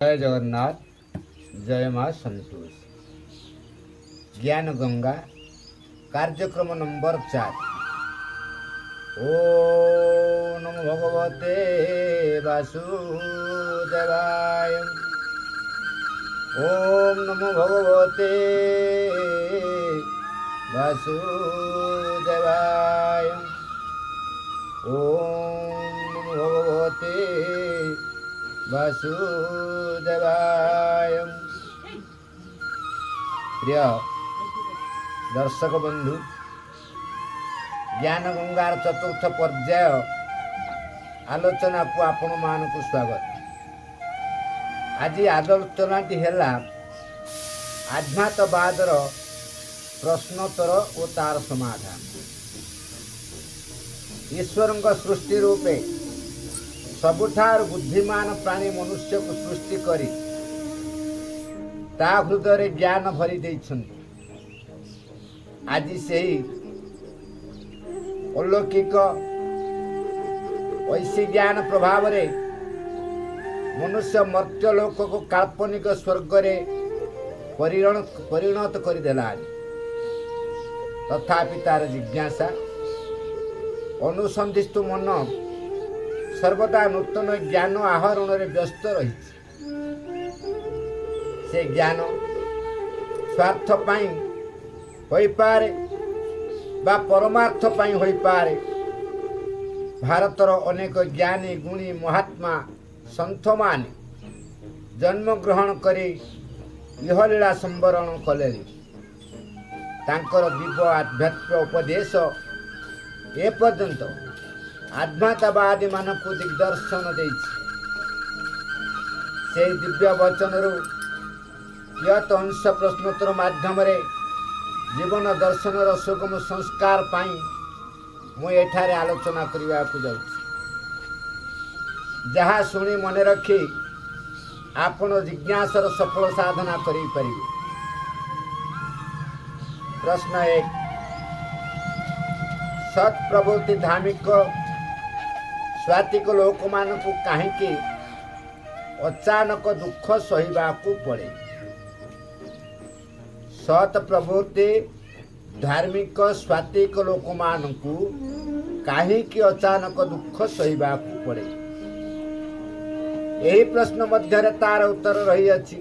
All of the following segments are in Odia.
ଜୟ ଜଗନ୍ନାଥ, ଜୟ ମା ସନ୍ତୋଷ। ଜ୍ଞାନ ଗଙ୍ଗା କାର୍ଯ୍ୟକ୍ରମ ନମ୍ବର 4। ଓଁ ନମୋ ଭଗବତେ ବାସୁଦେବାୟ। ଓଁ ନମୋ ଭଗବତେ ବାସୁଦେବାୟ। ଓଁ ନମୋ ଭଗବତେ ବାସୁଦେବାୟ। ପ୍ରିୟ ଦର୍ଶକ ବନ୍ଧୁ, ଜ୍ଞାନ ଗଙ୍ଗାର ଚତୁର୍ଥ ପର୍ଯ୍ୟାୟ ଆଲୋଚନାକୁ ଆପଣମାନଙ୍କୁ ସ୍ୱାଗତ। ଆଜି ଆଲୋଚନାଟି ହେଲା ଆଧ୍ୟାତ୍ମବାଦର ପ୍ରଶ୍ନୋତ୍ତର ଓ ତାର ସମାଧାନ। ଈଶ୍ୱରଙ୍କ ସୃଷ୍ଟି ରୂପେ ସବୁଠାରୁ ବୁଦ୍ଧିମାନ ପ୍ରାଣୀ ମନୁଷ୍ୟକୁ ସୃଷ୍ଟି କରି ତା ହୃଦୟରେ ଜ୍ଞାନ ଭରି ଦେଇଛନ୍ତି। ଆଜି ସେହି ଅଲୌକିକ ଐଶୀ ଜ୍ଞାନ ପ୍ରଭାବରେ ମନୁଷ୍ୟ ମର୍ତ୍ତ୍ୟ ଲୋକକୁ କାଳ୍ପନିକ ସ୍ୱର୍ଗରେ ପରିଣତ କରିଦେଲାଣି। ତଥାପି ତାର ଜିଜ୍ଞାସା, ଅନୁସନ୍ଧିତ୍ସୁ ମନ ସର୍ବଦା ନୂତନ ଜ୍ଞାନ ଆହରଣରେ ବ୍ୟସ୍ତ ରହିଛି। ସେ ଜ୍ଞାନ ସ୍ୱାର୍ଥ ପାଇଁ ହୋଇପାରେ ବା ପରମାର୍ଥ ପାଇଁ ହୋଇପାରେ। ଭାରତର ଅନେକ ଜ୍ଞାନୀ, ଗୁଣୀ, ମହାତ୍ମା, ସନ୍ଥମାନେ ଜନ୍ମଗ୍ରହଣ କରି ଇହଲୀଳା ସମ୍ବରଣ କଲେଣି। ତାଙ୍କର ଦିବ୍ୟ ଆଧ୍ୟାତ୍ମିକ ଉପଦେଶ ଏପର୍ଯ୍ୟନ୍ତ ଆଧ୍ୟାତ୍ମବାଦୀମାନଙ୍କୁ ଦିଗ୍ଦର୍ଶନ ଦେଇଛି। ସେହି ଦିବ୍ୟ ବଚନରୁ କିୟତ ଅଂଶ ପ୍ରଶ୍ନୋତ୍ତର ମାଧ୍ୟମରେ ଜୀବନ ଦର୍ଶନର ସୁଗମ ସଂସ୍କାର ପାଇଁ ମୁଁ ଏଠାରେ ଆଲୋଚନା କରିବାକୁ ଯାଉଛି, ଯାହା ଶୁଣି ମନେ ରଖି ଆପଣ ଜିଜ୍ଞାସାର ସଫଳ ସାଧନା କରିପାରିବେ। ପ୍ରଶ୍ନ 1। ସତ୍ ପ୍ରବୃତ୍ତି, ଧାର୍ମିକ, ସାତ୍ତ୍ୱିକ ଲୋକମାନଙ୍କୁ କାହିଁକି ଅଚାନକ ଦୁଃଖ ସହିବାକୁ ପଡ଼େ? ସତ୍ ପ୍ରବୃତ୍ତି, ଧାର୍ମିକ, ସାତ୍ତ୍ୱିକ ଲୋକମାନଙ୍କୁ କାହିଁକି ଅଚାନକ ଦୁଃଖ ସହିବାକୁ ପଡ଼େ? ଏହି ପ୍ରଶ୍ନ ମଧ୍ୟରେ ତାର ଉତ୍ତର ରହିଅଛି।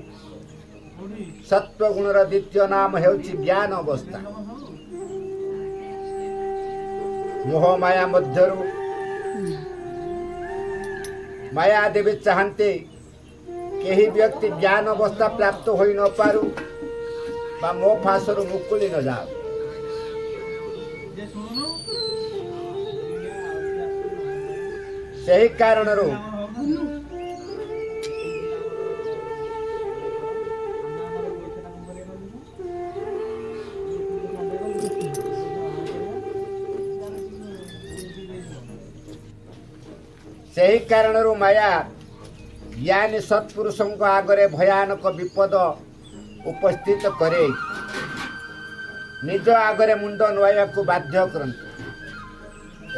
ସତ୍ୱଗୁଣର ଦ୍ୱିତୀୟ ନାମ ହେଉଛି ଜ୍ଞାନ ଅବସ୍ଥା। ମୋହ ମାୟା ମଧ୍ୟରୁ ମାୟା ଦେବୀ ଚାହାନ୍ତି କେହି ବ୍ୟକ୍ତି ଜ୍ଞାନ ଅବସ୍ଥା ପ୍ରାପ୍ତ ହୋଇ ନପାରୁ ବା ମୋହ ଫାଶରୁ ମୁକୁଳି ନ ଯାଉ। ସେହି କାରଣରୁ ମାୟା ଜ୍ଞାନୀ ସତ୍ପୁରୁଷଙ୍କ ଆଗରେ ଭୟାନକ ବିପଦ ଉପସ୍ଥିତ କରେ, ନିଜ ଆଗରେ ମୁଣ୍ଡ ନୁଆଇବାକୁ ବାଧ୍ୟ କରନ୍ତି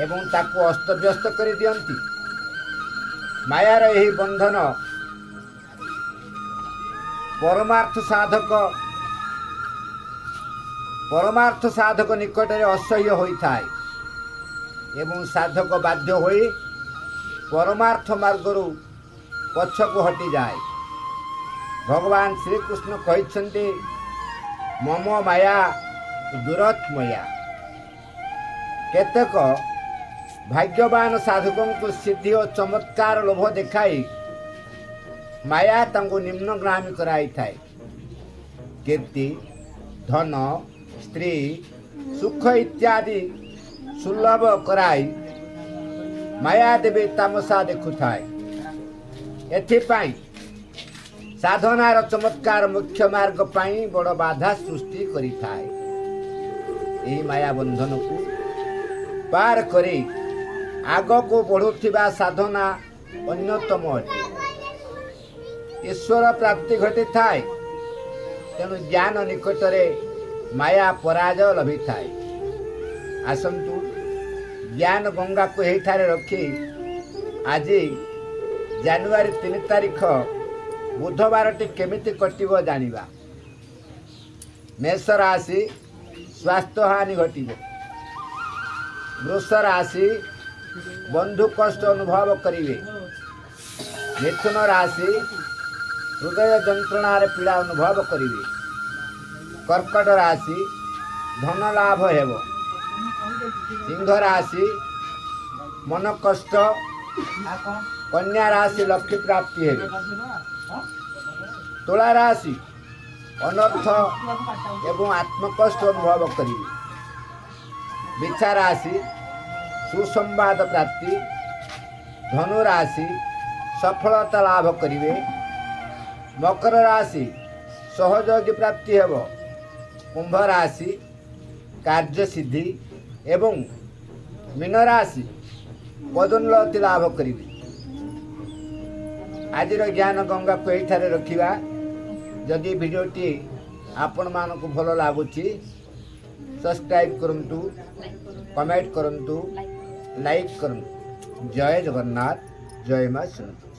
ଏବଂ ତାକୁ ଅସ୍ତବ୍ୟସ୍ତ କରିଦିଅନ୍ତି। ମାୟାର ଏହି ବନ୍ଧନ ପରମାର୍ଥ ସାଧକ ନିକଟରେ ଅସହ୍ୟ ହୋଇଥାଏ ଏବଂ ସାଧକ ବାଧ୍ୟ ହୋଇ ପରମାର୍ଥ ମାର୍ଗରୁ ପଛକୁ ହଟିଯାଏ। ଭଗବାନ ଶ୍ରୀକୃଷ୍ଣ କହିଛନ୍ତି, ମମ ମାୟା ଦୁରତ୍ୟୟା। କେତେକ ଭାଗ୍ୟବାନ ସାଧକଙ୍କୁ ସିଦ୍ଧି ଓ ଚମତ୍କାର ଲୋଭ ଦେଖାଇ ମାୟା ତାଙ୍କୁ ନିମ୍ନଗାମୀ କରାଇଥାଏ। କୀର୍ତ୍ତି, ଧନ, ସ୍ତ୍ରୀ, ସୁଖ ଇତ୍ୟାଦି ସୁଲଭ କରାଇ ମାୟାଦେବୀ ତାମସା ଦେଖୁଥାଏ। ଏଥିପାଇଁ ସାଧନାର ଚମତ୍କାର ମୁଖ୍ୟ ମାର୍ଗ ପାଇଁ ବଡ଼ ବାଧା ସୃଷ୍ଟି କରିଥାଏ। ଏହି ମାୟା ବନ୍ଧନକୁ ପାର କରି ଆଗକୁ ବଢ଼ୁଥିବା ସାଧନା ଅନ୍ୟତମ ଅଟେ। ଈଶ୍ୱର ପ୍ରାପ୍ତି ଘଟିଥାଏ। ତେଣୁ ଜ୍ଞାନ ନିକଟରେ ମାୟା ପରାଜୟ ଲଭିଥାଏ। ଆସନ୍ତୁ, ଜ୍ଞାନ ଗଙ୍ଗାକୁ ଏହିଠାରେ ରଖି ଆଜି ଜାନୁଆରୀ 3 ତାରିଖ ବୁଧବାରଟି କେମିତି କଟିବ ଜାଣିବା। ମେଷ ରାଶି, ସ୍ୱାସ୍ଥ୍ୟହାନି ଘଟିବ। ବୃଷ ରାଶି, ବନ୍ଧୁ କଷ୍ଟ ଅନୁଭବ କରିବେ। ମିଥୁନ ରାଶି, ହୃଦୟ ଯନ୍ତ୍ରଣାରେ ପୀଡ଼ା ଅନୁଭବ କରିବେ। କର୍କଟ ରାଶି, ଧନ ଲାଭ ହେବ। ସିଂହ ରାଶି, ମନ କଷ୍ଟ। କନ୍ୟା ରାଶି, ଲକ୍ଷ୍ମୀ ପ୍ରାପ୍ତି ହେବେ। ତୁଳା ରାଶି, ଅନର୍ଥ ଏବଂ ଆତ୍ମକଷ୍ଟ ଅନୁଭବ କରିବେ। ବିଛା ରାଶି, ସୁସମ୍ବାଦ ପ୍ରାପ୍ତି। ଧନୁ ରାଶି, ସଫଳତା ଲାଭ କରିବେ। ମକର ରାଶି, ସହଯୋଗୀ ପ୍ରାପ୍ତି ହେବ। କୁମ୍ଭ ରାଶି, କାର୍ଯ୍ୟସିଦ୍ଧି ଏବଂ ମୀନ ରାଶି, ପଦୋନ୍ନତି ଲାଭ କରିବେ। ଆଜିର ଜ୍ଞାନ ଗଙ୍ଗାକୁ ଏଇଠାରେ ରଖିବା। ଯଦି ଭିଡ଼ିଓଟି ଆପଣମାନଙ୍କୁ ଭଲ ଲାଗୁଛି, ସବସ୍କ୍ରାଇବ୍ କରନ୍ତୁ, କମେଣ୍ଟ କରନ୍ତୁ, ଲାଇକ୍ କରନ୍ତୁ। ଜୟ ଜଗନ୍ନାଥ, ଜୟ ମା ସନ୍ତୋଷୀ।